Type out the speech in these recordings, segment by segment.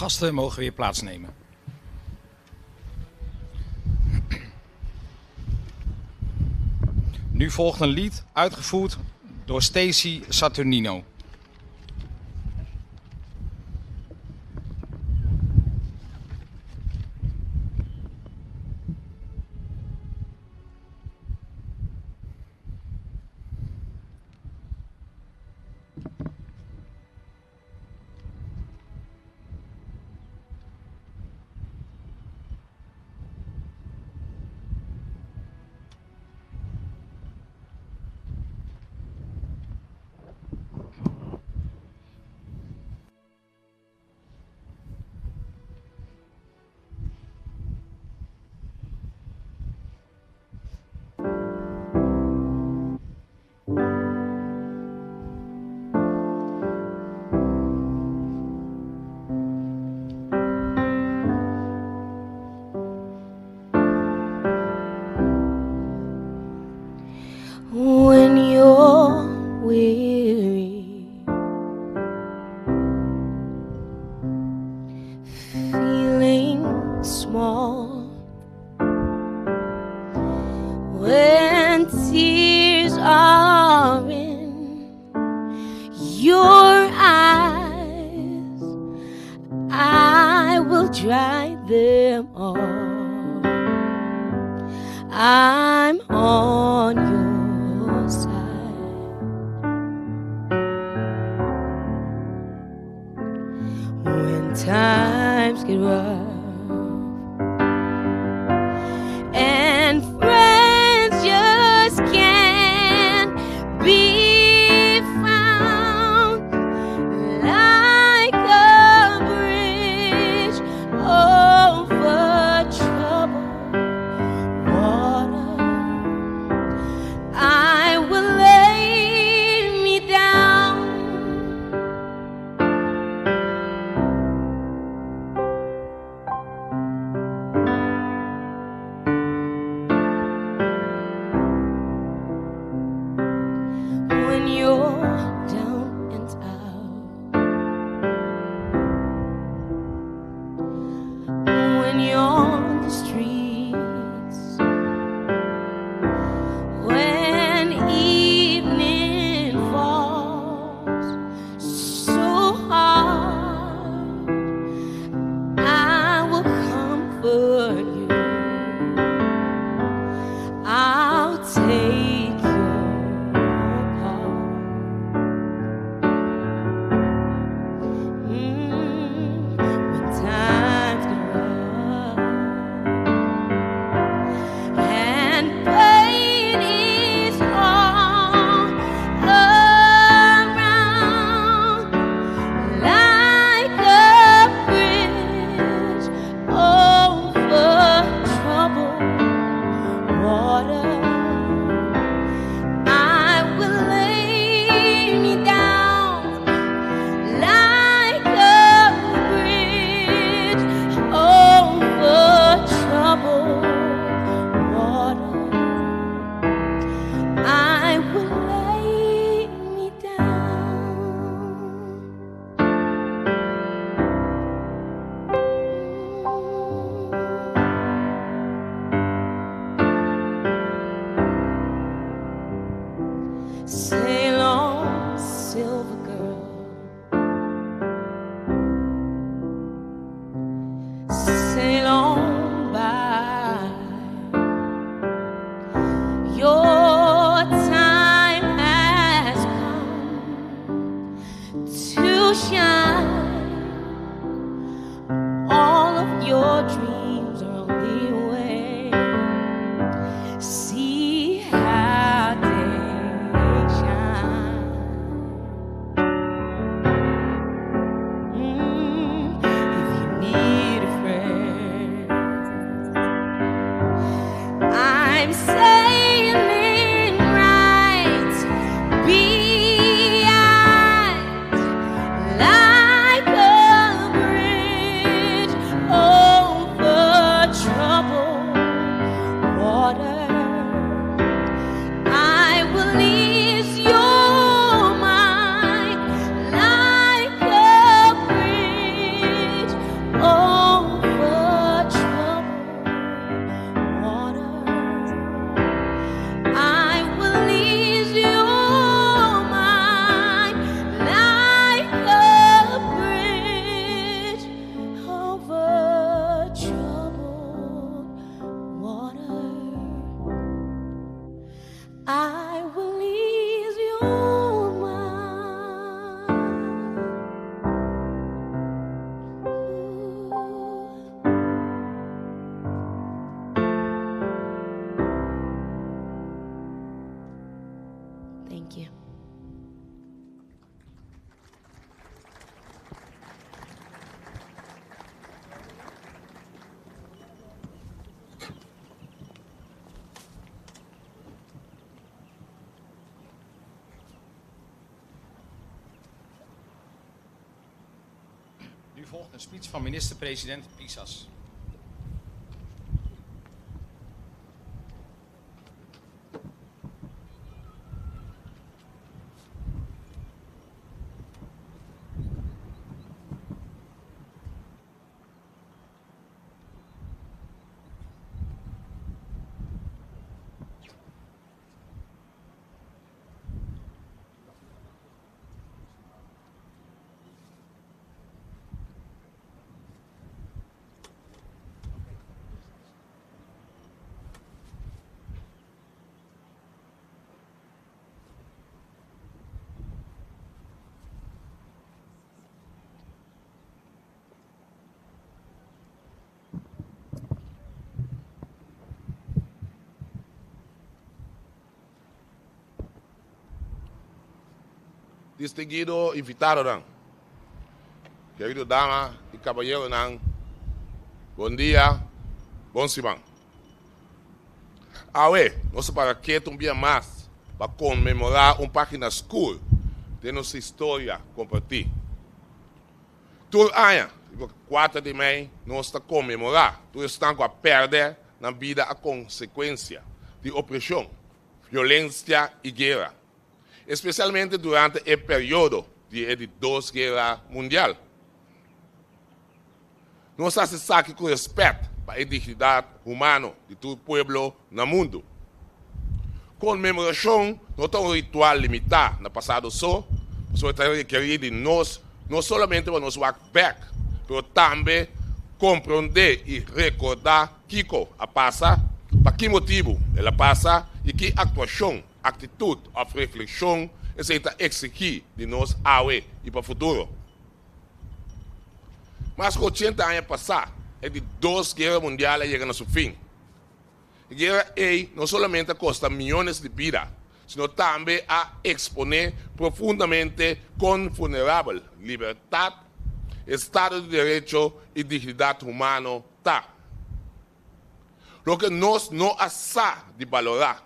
Gasten mogen weer plaatsnemen. Nu volgt een lied uitgevoerd door Stacy Saturnino. When you're weary, feeling small, when tears are in your eyes, I will dry them all. I'm on your side. When times get rough and friends just can't be found, like a bridge over troubled water, I will lay me down. When you're down and out, when you're on the streets, when evening falls so hard, I will comfort you. I'll take your part. When times get rough and pain is all around, like a bridge over troubled water, I will lay me down like a bridge over troubled water. I will lay me down. Sail on, silver girl. Sail on by. Your time has come to shine. All of your dreams are on the way. See how they shine. Thank you. Nu volgt een speech van minister-president Pisas. Distinguido invitadonan, kerido dama i kabayeronan, bon dia, bon siman. Awe nos ta para ketu un bia mas pa konmemorá un página skur den nos historia kompartí. Tur aña, riba kuater di mei, nos ta konmemorá tur esnan ku a pèrdè nan bida a konsekuensia di opreshon, violensia i guera, espesialmente durante e periodo di e di dos guera mundial. Nos hasi esaki ku rèspèt pa e dignidat humano di tur pueblo na mundu. Konmemorashon no ta un ritual limitá na pasado so, pasobra e ta rekerí di nos no solamente pa nos wak bèk, pero tambe komprondé i rekordá kiko a pasa, pa ki motibu el a pasa i ki aktuashon, aktitut òf reflekshon esei ta eksigí di nos awe i pa futuro. Mas ku ochenta aña pasá, e di dos guera mundial a yega na su fin. E guera ei no solamente a kosta miónes di bida, sino tambe a eksponé profundamente kon vulnerabel libertat, estado di derecho i dignidat humano ta. Loke nos no a sa di balorá,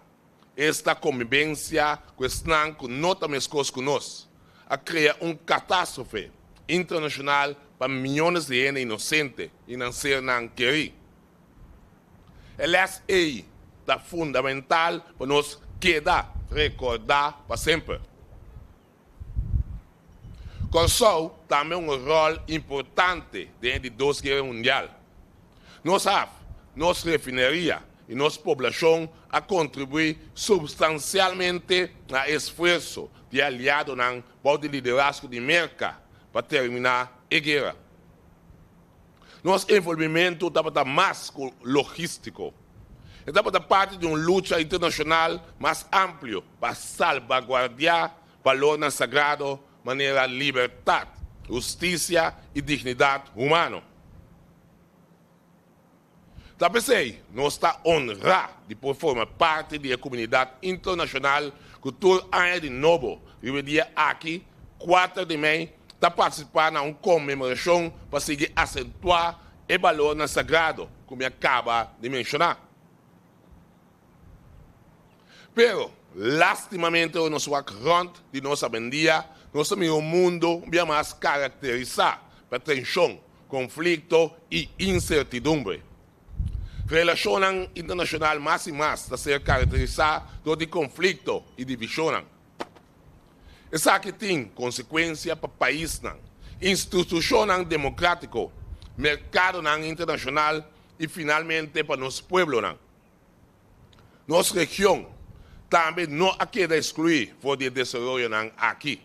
esta kombibensia ku esnan ku no ta meskos ku nos, a krea un katástrofe internashonal pa miónes di hende inosente i nan sernan kerí. E lès ei ta fundamental pa nos keda rekordá pa semper. Kòrsou tambe un ròl importante den e di dos guera mundial. Nos haf, nos refineria i nos poblashon a kontribuí supstansialmente na e esfuerso di e aliadonan bou di liderazgo di Merka pa terminá e guera. Nos envolvimentu tabata mas ku logístiko. E tabata parti di un lucha internashonal mas amplio pa salbaguardiá balornan sagrado manera libertat, hustisia i dignidat humano. Ta p'esei nos ta onrá di por forma parti di e komunidat internashonal ku tur aña di nobo riba e dia aki, kuater di mei, ta partisipá na un konmemorashon pa sigui asentuá e balornan sagrado ku mi a kaba di menshoná. Pero, lástimamente ora nos wak rònt di nos awendia, nos ta mira un mundu un bia mas karakterisá pa tenshon, konflikto i insertidumbre. Relashonnan internashonal mas i mas ta ser karakterisá dor di konflikto i divishonnan. Esaki tin konsekuensia pa paisnan, institushonnan demokrátiko, merkadonan internashonal i finalmente pa nos pueblonan. Nos region tambe no a keda ekskluí for di e desaroyonan aki.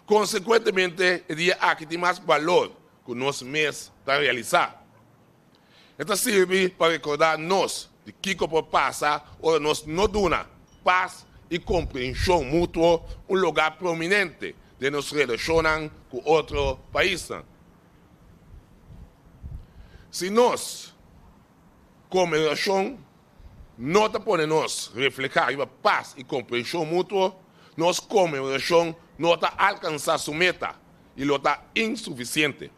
Konsekuentemente e dia aki tin mas balor ku nos mes ta realisá. E ta sirbi pa rekordá nos di kiko por pasa ora nos no duna pas i komprenshon mutuo un lugá prominente den nos relashonnan ku otro paisnan. Si nos Konmemorashon no ta pone nos reflehá riba pas i komprenshon mutuo. nos konmemorashon no ta alkansá su meta i lo ta insufisiente.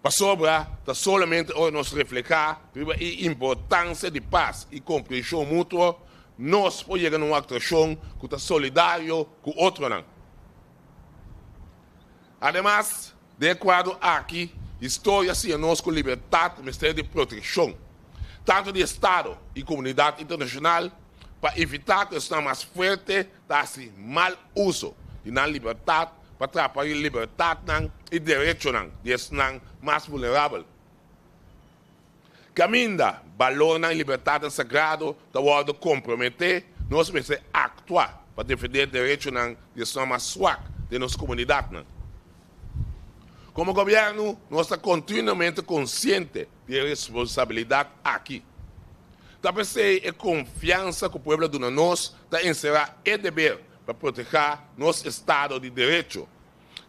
Pasobra ta solamente ora nos reflehá riba e importansia di pas i komprenshon mutuo, nos por yega na un aktuashon ku ta solidario ku otronan. Ademas, den e kuadro aki, historia siña nos ku libertat mester di protekshon, tantu di Estado i komunidat internashonal, pa evitá ku esnan mas fuerte ta hasi mal uso di nan libertat pa trapa e libertatnan i derechonan di esnan mas vulnerabel. Kaminda balornan i libertatnan sagrado ta wòrdu komprometé, nos mester aktua pa defendé derechonan di esnan mas swak den nos komunidatnan. Komo gobièrnu, nos ta kontinuamente konsiente di e responsabilidat aki. Ta p'esei e konfiansa ku pueblo a duna nos ta enserá e deber pa protehá nos estado di derecho,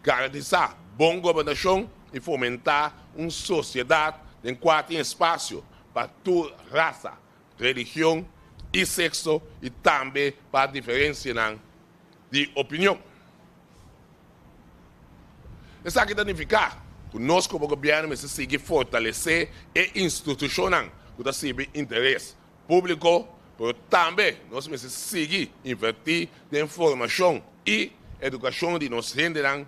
garantisá bon gobernashon i fomentá un sosiedat den kua tin espasio pa tur rasa, religion i sekso i tambe pa diferensianan di opinion. Esaki ta nifiká ku nos komo gobièrnu mester sigui fortalesé e institushonnan ku ta sirbi interes públiko, pero tambe nos mester sigui invertí den formashon i edukashon di nos hendenan,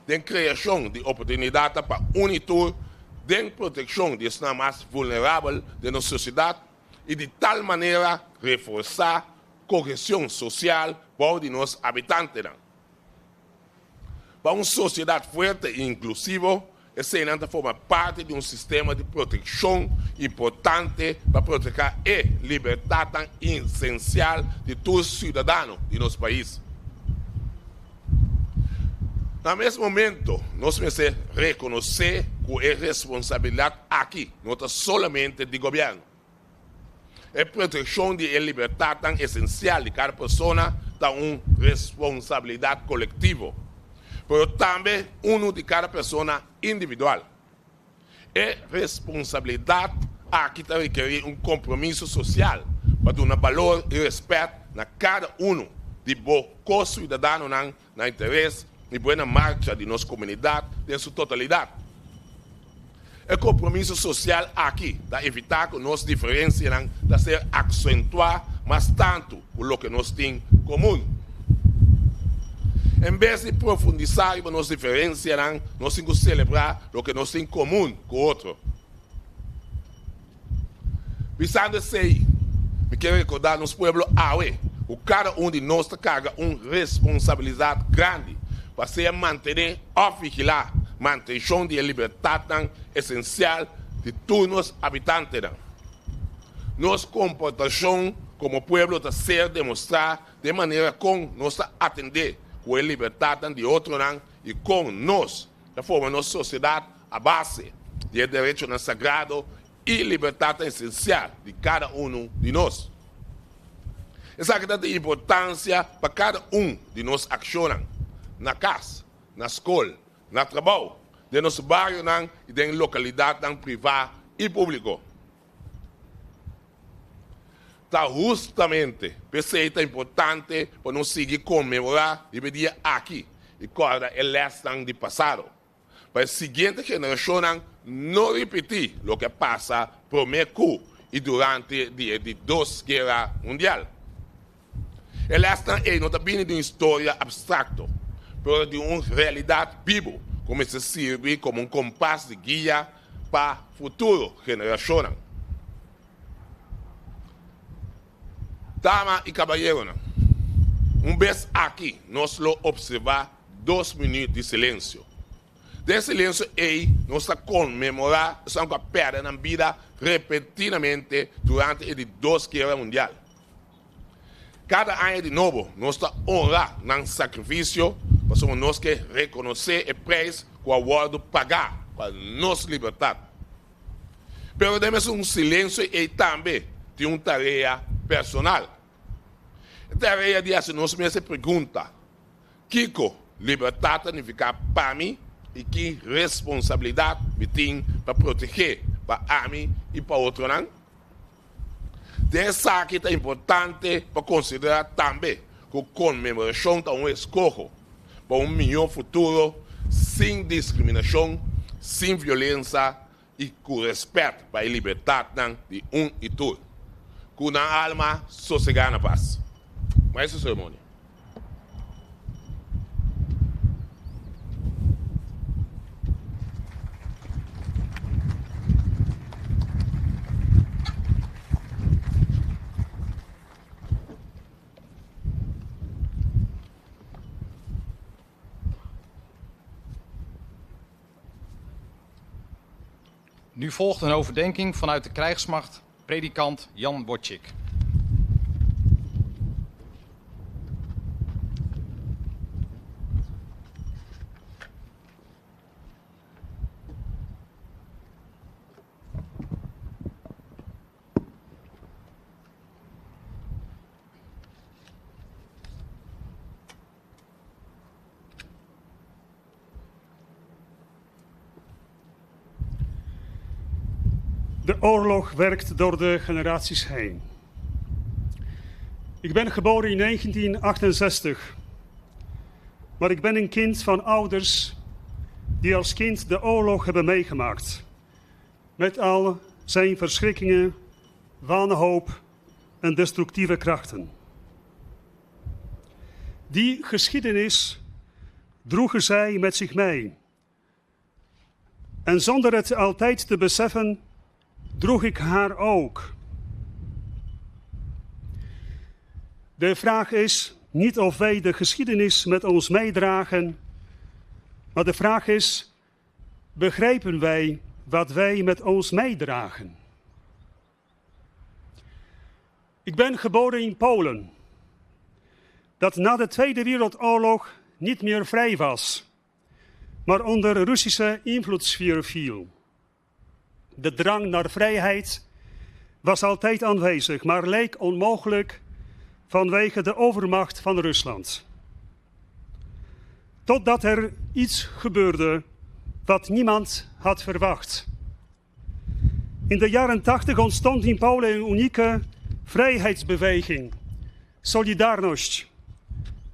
den kreashon di oportunidatnan pa un i tur, den protekshon di esnan mas vulnerabel den nos sosiedat i di tal manera reforsá kohesion sosial bou di nos abitantenan. Pa un sosiedat fuerte i inklusivo, eseinan ta forma parti di un sistema di protekshon importante pa protehá e libertatnan esensial di tur siudadano di nos pais. Na mes momento, nos mester rekonosé ku e responsabilidat aki no ta solamente di gobièrnu. E protekshon di e libertatnan esensial di kada persona ta un responsabilidat kolektivo, pero tambe unu di kada persona individual. E responsabilidat aki ta rekerí un kompromiso sosial pa duna balor i rèspèt na kada unu di bo ko-siudadanonan na interes i buena marcha di nos komunidat den su totalidat. E kompromiso sosial aki ta evitá ku nos diferensianan ta ser aksentuá mas tantu ku loke nos tin komun. En bes di profundisá riba nos diferensianan, nos tin ku selebrá loke nos tin komun ku otro. Bisando esei, mi kier rekordá nos pueblo awe ku kada un di nos ta karga un responsabilidat grandi pa sea mantené òf vigilá mantenshon di e libertatnan esensial di tur nos abitantenan. Nos komportashon komo pueblo ta ser demostrá den manera kon nos ta atendé ku e libertatnan di otronan i kon nos ta forma nos sosiedat a base di e derechonan sagrado i libertatnan esensial di kada unu di nos. Esaki ta di importansia pa kada un di nos akshonnan na kas, na skol, na trabou, den nos barionan i den lokalidatnan privá i públiko. Ta hustamente p'esei ta importante pa nos sigui konmemorá riba e dia aki i kòrda e lèsnan di pasado, pa e siguiente generashonnan no ripití loke a pasa promé ku i durante di e di dos Guera Mundial. E lèsnan ei no ta bini di un historia abstrakto, pero di un realidat bibu ku mester sirbi komo un kompas di guia pa futuro generashonnan. Dama i kabayeronan, un bes aki nos lo opservá dos minüt di silensio. Den silensio ei nos ta konmemorá esnan ku a pèrdè nan bida repentinamente durante e di dos Guera Mundial. Kada aña di nobo nos ta honra nan sakrifisio pasobra nos ke rekonosé e preis ku a wòrdu pagá pa nos libertat. Pero den mesun silensio ei tambe tin un tarea personal. E tarea di hasi nos mes e pregunta, Kiko libertat ta nifiká pa mi i ki responsabilidat mi tin pa protegé pa ami i pa otronan? Den esaki ta importante pa konsiderá tambe. ku konmemorashon ta un eskoho pa un mihó futuro sin diskriminashon, sin violensa i ku rèspèt pa e libertatnan di un i tur. Ku nan alma sosegá na pas. Maestro Ceremonia. Nu volgt een overdenking vanuit de krijgsmacht predikant Jan Wojcik. De oorlog werkt door de generaties heen. Ik ben geboren in 1968, maar ik ben een kind van ouders die als kind de oorlog hebben meegemaakt. Met al zijn verschrikkingen, wanhoop en destructieve krachten. Die geschiedenis droegen zij met zich mee. En zonder het altijd te beseffen, droeg ik haar ook. De vraag is niet of wij de geschiedenis met ons meedragen, maar de vraag is: begrijpen wij wat wij met ons meedragen? Ik ben geboren in Polen, dat na de Tweede Wereldoorlog niet meer vrij was, maar onder Russische invloedssfeer viel. De drang naar vrijheid was altijd aanwezig, maar leek onmogelijk vanwege de overmacht van Rusland. Totdat er iets gebeurde wat niemand had verwacht. In de jaren 80 ontstond in Polen een unieke vrijheidsbeweging. Solidarność.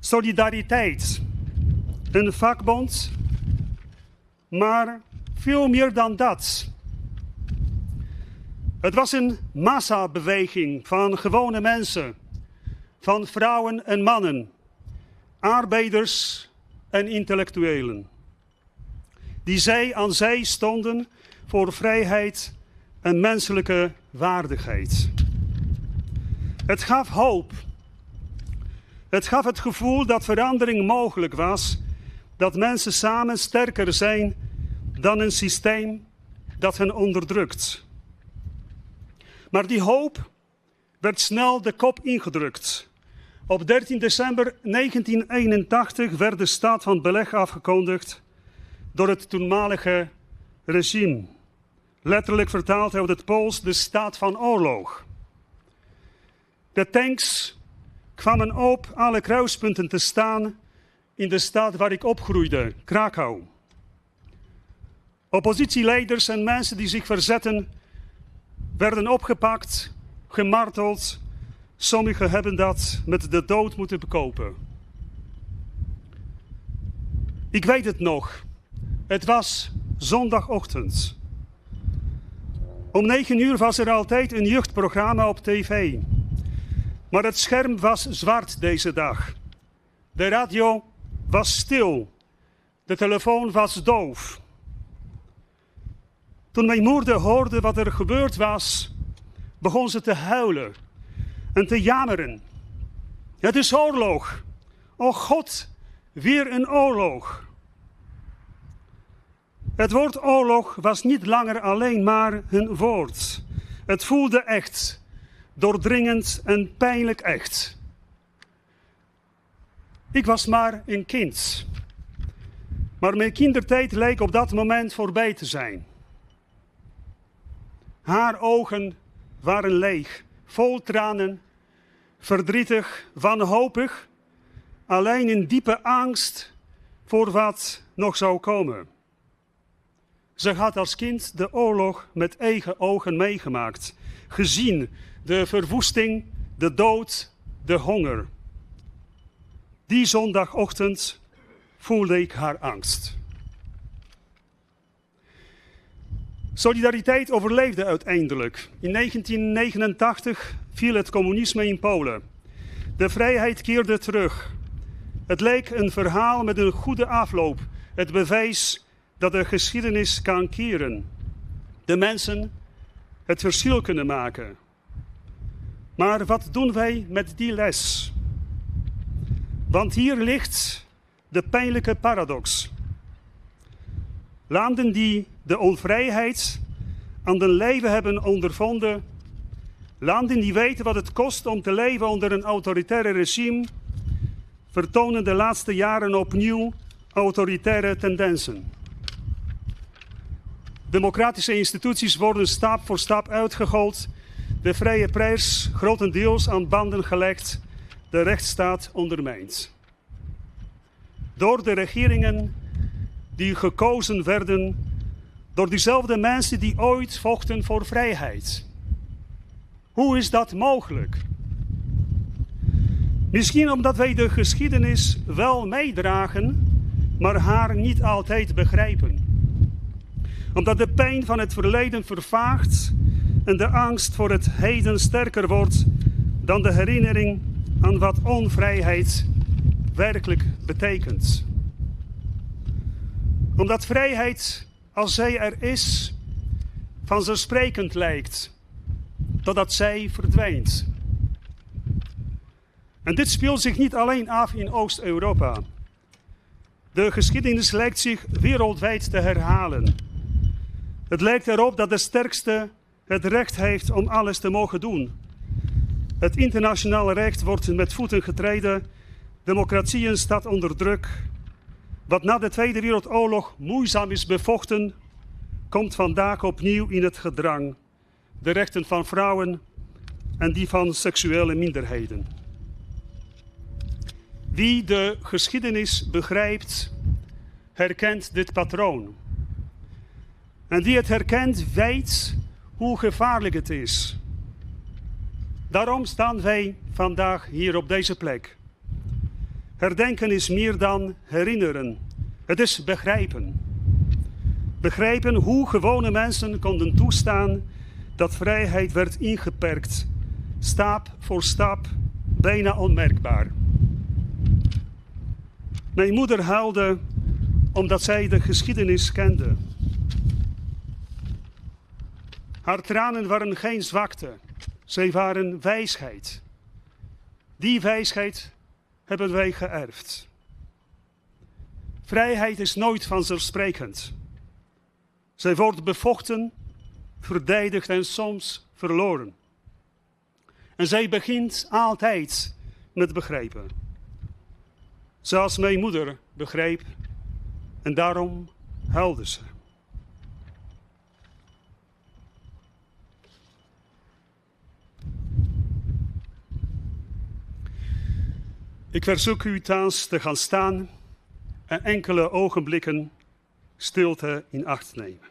Solidariteit. Een vakbond, maar veel meer dan dat. Het was een massabeweging van gewone mensen, van vrouwen en mannen, arbeiders en intellectuelen, die zij aan zij stonden voor vrijheid en menselijke waardigheid. Het gaf hoop. Het gaf het gevoel dat verandering mogelijk was, dat mensen samen sterker zijn dan een systeem dat hen onderdrukt. Maar die hoop werd snel de kop ingedrukt. Op 13 december 1981 werd de staat van beleg afgekondigd door het toenmalige regime. Letterlijk vertaald uit het Pools de staat van oorlog. De tanks kwamen op alle kruispunten te staan in de stad waar ik opgroeide, Krakau. Oppositieleiders en mensen die zich verzetten werden opgepakt, gemarteld. Sommigen hebben dat met de dood moeten bekopen. Ik weet het nog. Het was zondagochtend. Om 9 uur was er altijd een jeugdprogramma op tv. Maar het scherm was zwart deze dag. De radio was stil. De telefoon was doof. Toen mijn moeder hoorde wat er gebeurd was, begon ze te huilen en te jameren. Het is oorlog. O God, weer een oorlog. Het woord oorlog was niet langer alleen maar een woord. Het voelde echt, doordringend en pijnlijk echt. Ik was maar een kind. Maar mijn kindertijd leek op dat moment voorbij te zijn. Haar ogen waren leeg, vol tranen, verdrietig, wanhopig, alleen in diepe angst voor wat nog zou komen. Ze had als kind de oorlog met eigen ogen meegemaakt, gezien de verwoesting, de dood, de honger. Die zondagochtend voelde ik haar angst. Solidariteit overleefde uiteindelijk. In 1989 viel het communisme in Polen. De vrijheid keerde terug. Het leek een verhaal met een goede afloop. Het bewijs dat de geschiedenis kan keren. De mensen het verschil kunnen maken. Maar wat doen wij met die les? Want hier ligt de pijnlijke paradox. Landen die de onvrijheid aan den lijve hebben ondervonden, landen die weten wat het kost om te leven onder een autoritaire regime, vertonen de laatste jaren opnieuw autoritaire tendensen. Democratische instituties worden stap voor stap uitgehold, de vrije pers grotendeels aan banden gelegd, de rechtsstaat ondermijnd. Door de regeringen die gekozen werden door diezelfde mensen die ooit vochten voor vrijheid. Hoe is dat mogelijk? Misschien omdat wij de geschiedenis wel meedragen, maar haar niet altijd begrijpen. Omdat de pijn van het verleden vervaagt en de angst voor het heden sterker wordt dan de herinnering aan wat onvrijheid werkelijk betekent. Omdat vrijheid, als zij er is, vanzelfsprekend lijkt, totdat zij verdwijnt. En dit speelt zich niet alleen af in Oost-Europa. De geschiedenis lijkt zich wereldwijd te herhalen. Het lijkt erop dat de sterkste het recht heeft om alles te mogen doen. Het internationale recht wordt met voeten getreden, democratieën staat onder druk. Wat na de Tweede Wereldoorlog moeizaam is bevochten, komt vandaag opnieuw in het gedrang. De rechten van vrouwen en die van seksuele minderheden. Wie de geschiedenis begrijpt, herkent dit patroon. En wie het herkent, weet hoe gevaarlijk het is. Daarom staan wij vandaag hier op deze plek. Herdenken is meer dan herinneren. Het is begrijpen. Begrijpen hoe gewone mensen konden toestaan dat vrijheid werd ingeperkt, stap voor stap, bijna onmerkbaar. Mijn moeder huilde omdat zij de geschiedenis kende. Haar tranen waren geen zwakte, zij waren wijsheid. Die wijsheid hebben wij geërfd. Vrijheid is nooit vanzelfsprekend. Zij wordt bevochten, verdedigd en soms verloren. En zij begint altijd met begrijpen. Zoals mijn moeder begreep en daarom huilde ze. Ik verzoek u thans te gaan staan en enkele ogenblikken stilte in acht nemen.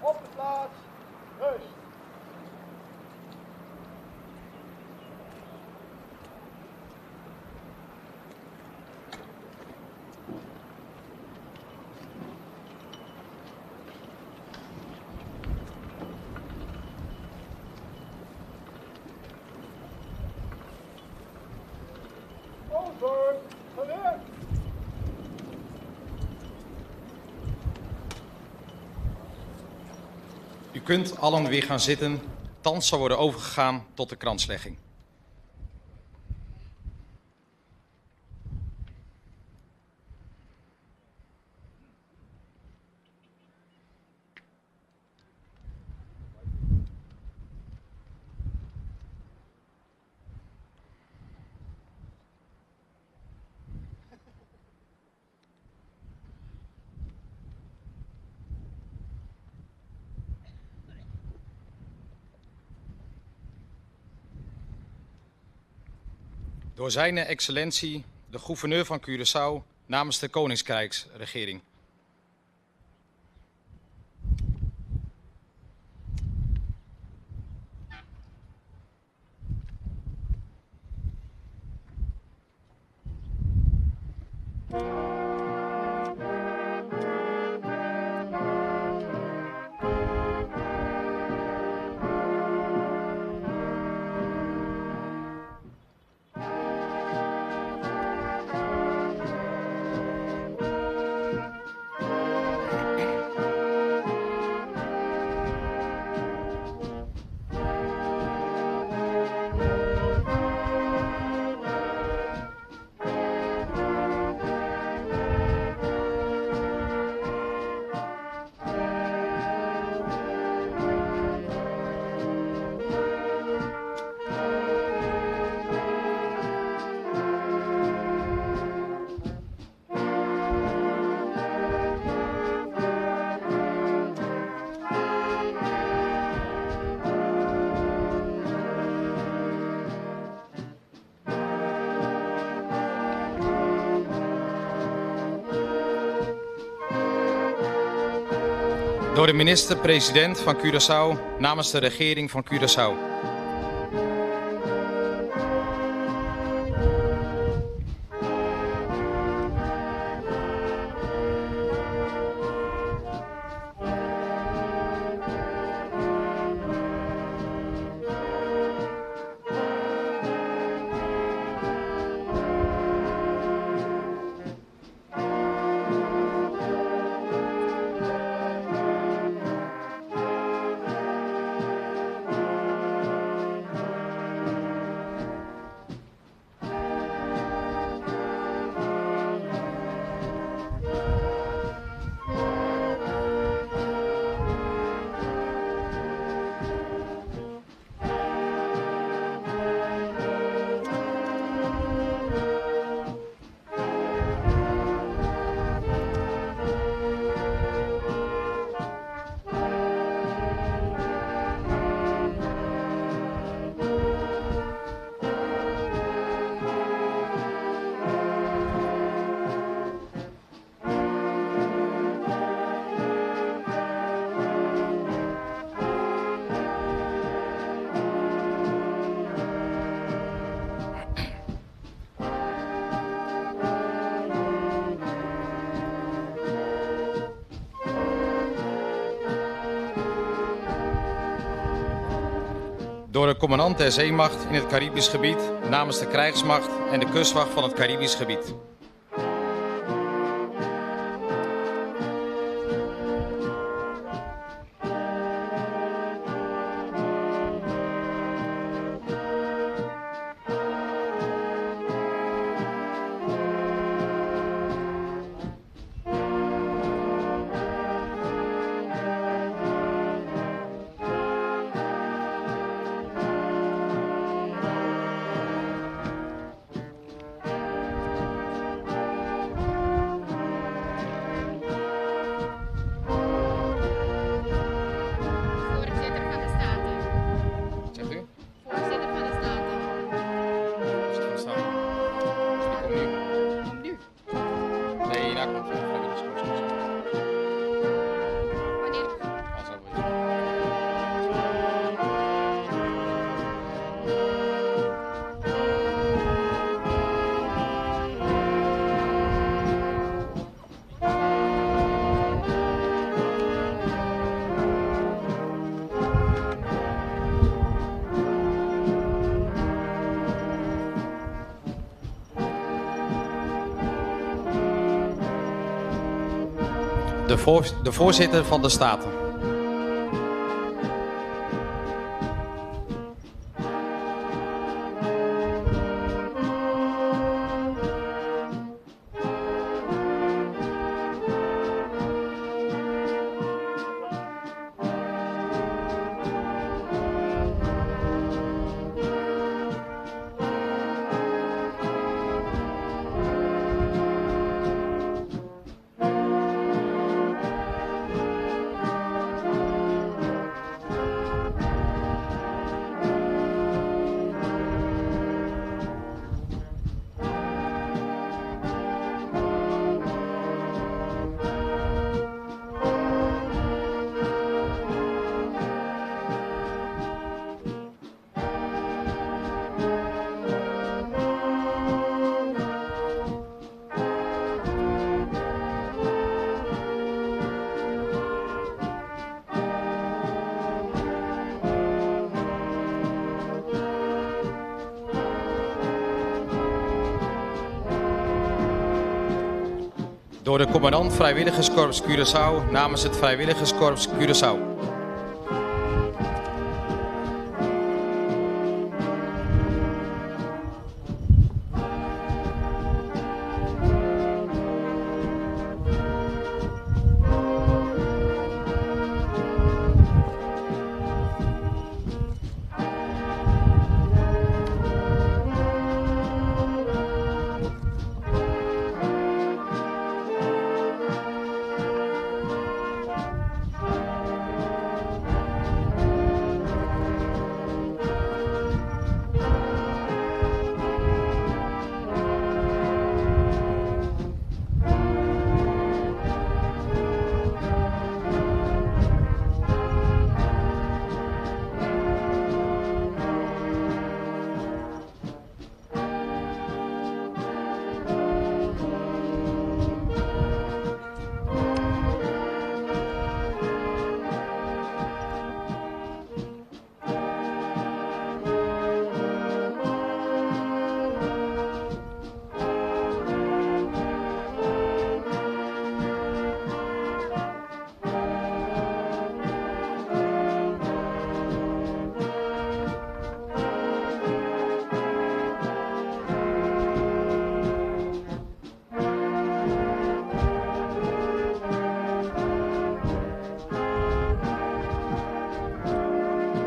Op de plaats, rust. Over, geweer. U kunt allen weer gaan zitten. Thans zal worden overgegaan tot de kranslegging. Door zijn excellentie, de gouverneur van Curaçao, namens de Koninkrijksregering. Door de minister-president van Curaçao namens de regering van Curaçao. Door de commandant der zeemacht in het Caribisch gebied namens de krijgsmacht en de kustwacht van het Caribisch gebied. De voorzitter van de Staten. Door de commandant Vrijwilligerskorps Curaçao namens het Vrijwilligerskorps Curaçao.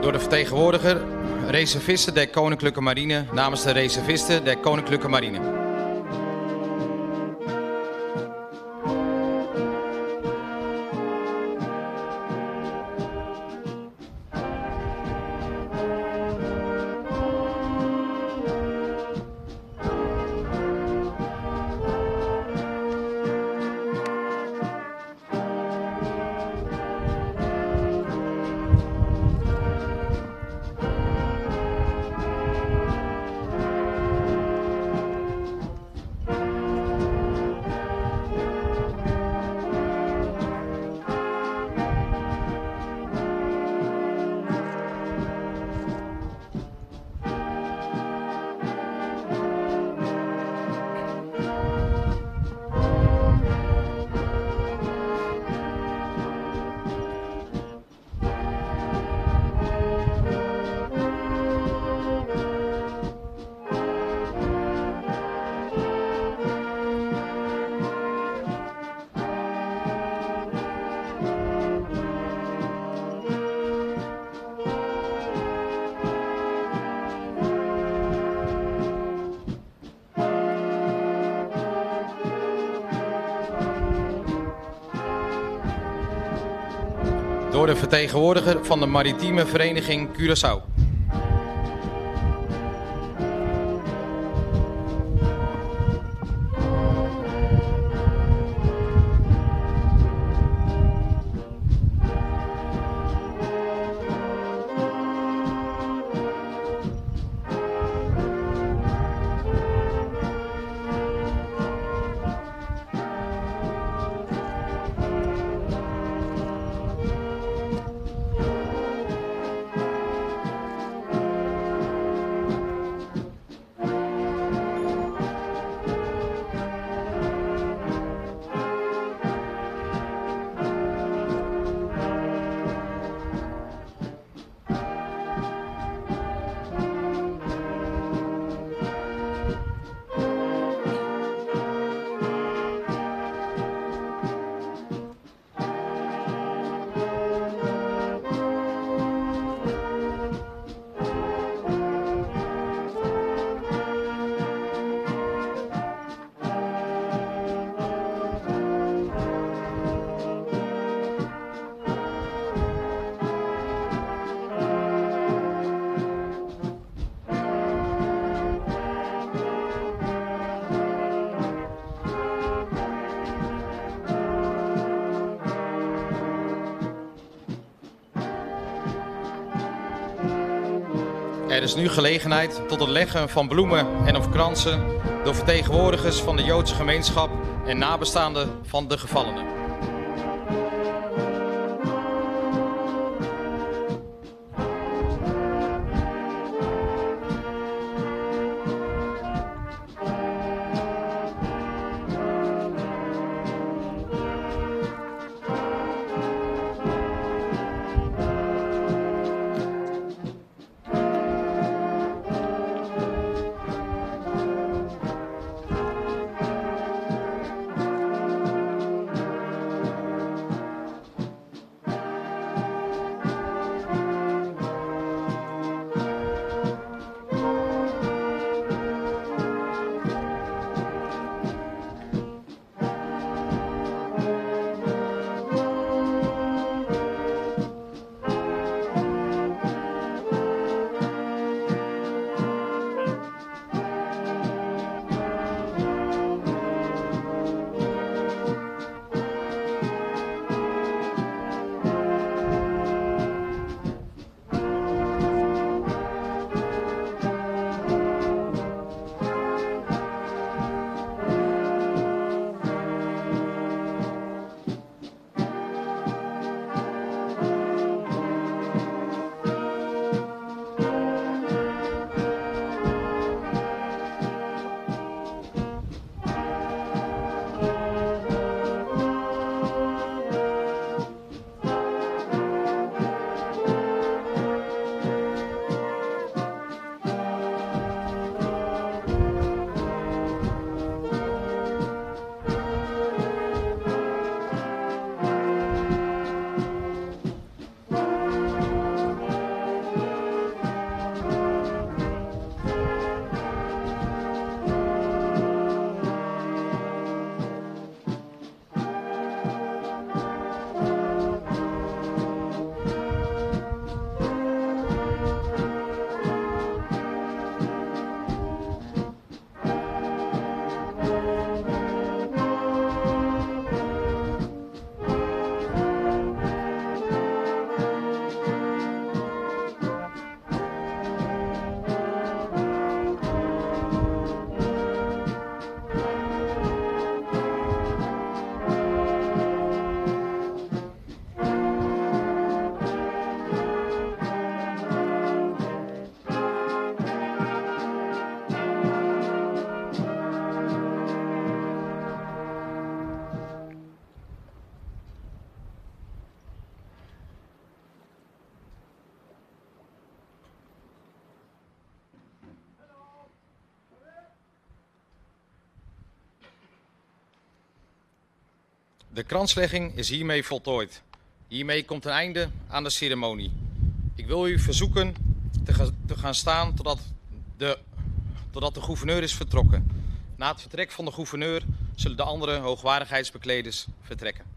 Door de vertegenwoordiger reservisten der Koninklijke Marine namens de reservisten der Koninklijke Marine. Door de vertegenwoordiger van de Maritieme Vereniging Curaçao. Er is nu gelegenheid tot het leggen van bloemen en of kransen door vertegenwoordigers van de Joodse gemeenschap en nabestaanden van de gevallenen. De kranslegging is hiermee voltooid. Hiermee komt een einde aan de ceremonie. Ik wil u verzoeken te gaan staan totdat de gouverneur is vertrokken. Na het vertrek van de gouverneur zullen de andere hoogwaardigheidsbekleders vertrekken.